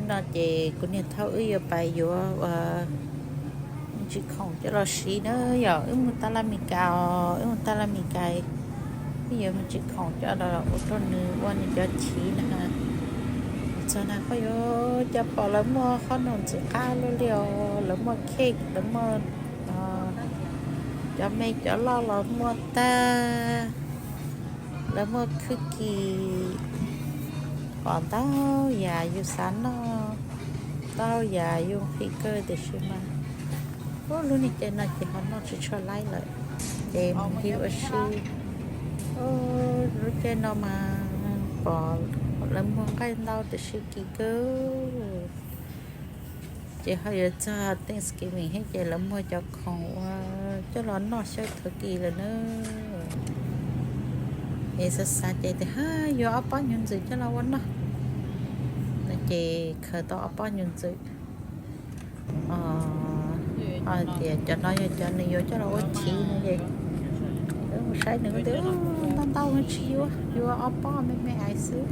No ces kuv niam thauj wb yuav pais yuav ua me ntsis khoom coj los siv na yom. Wb mus taj laj Mes Kas os, wb mus taj laj Mes Kas, wb yuav me ntsis khoom coj los ua rau nws ua nws cov chiv na. Txog na koj yuav cas pom lawv muaj qhob noom ntxim qab luaj li os, lawv muaj cake, lawv muaj cov me cov loj los muaj tag, lawv muaj cookie, pom ntau yam yus xav noj, ntau yam yus nqhis kawg tiam sis mas ub lub niag caij no ces ho noj tsis tshua laib lawm, ces mus nqis ua si. Lub caij no mas pom lawv muag nqaij ntau tiam sis kim kawg. Ces ho yuav txog Thanksgiving thiab ces lawv muag cov khoom ua coj los noj xyaw turkey lawm na. Es xav xav ces tias yuav ob pob nyuv ntxwm coj los ua noj no ces khaws tau ob pob nyuv ntxwm. Ho tias cov no yog cov nws yuav coj los ua chiv no ces wb mus saib nws tias ntau ntau tsis yuav, yuav ob pob me me ais xwb.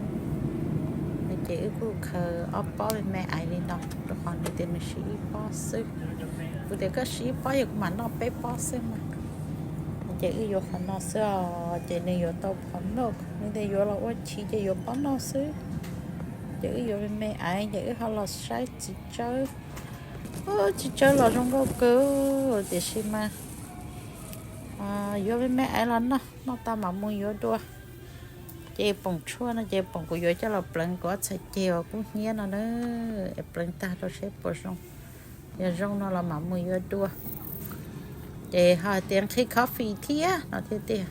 No ces wb kuj khaws ob pob me me ais li no rau qhov nws tias nws siv ib pob xwb. Kuv tias koj siv ib pob yog kuv mam noj peb pob xwb mas. Ces wb yuav qhov no xwb os, ces nws yuav tau phom noj, nws tias yuav los ua chiv ces yuav pob noj xwb. Ces wb yuav me me ais ces wb ho los saib txiv tsawb. Txiv tsawb los zoo nkauj kawg tiam sis mas yuav me me ais los noj, noj tas mam mus yuav dua. Ces poom tshuaj no ces poom kuv yuav coj los pleev kuv ob txhais ceg uas kub hnyiab no na, es pleev tag rau seb puas zoo. Yog zoo no los mam mus yuav dua. Ces ho hais tias nqhis coffee thiab no thiab tiag.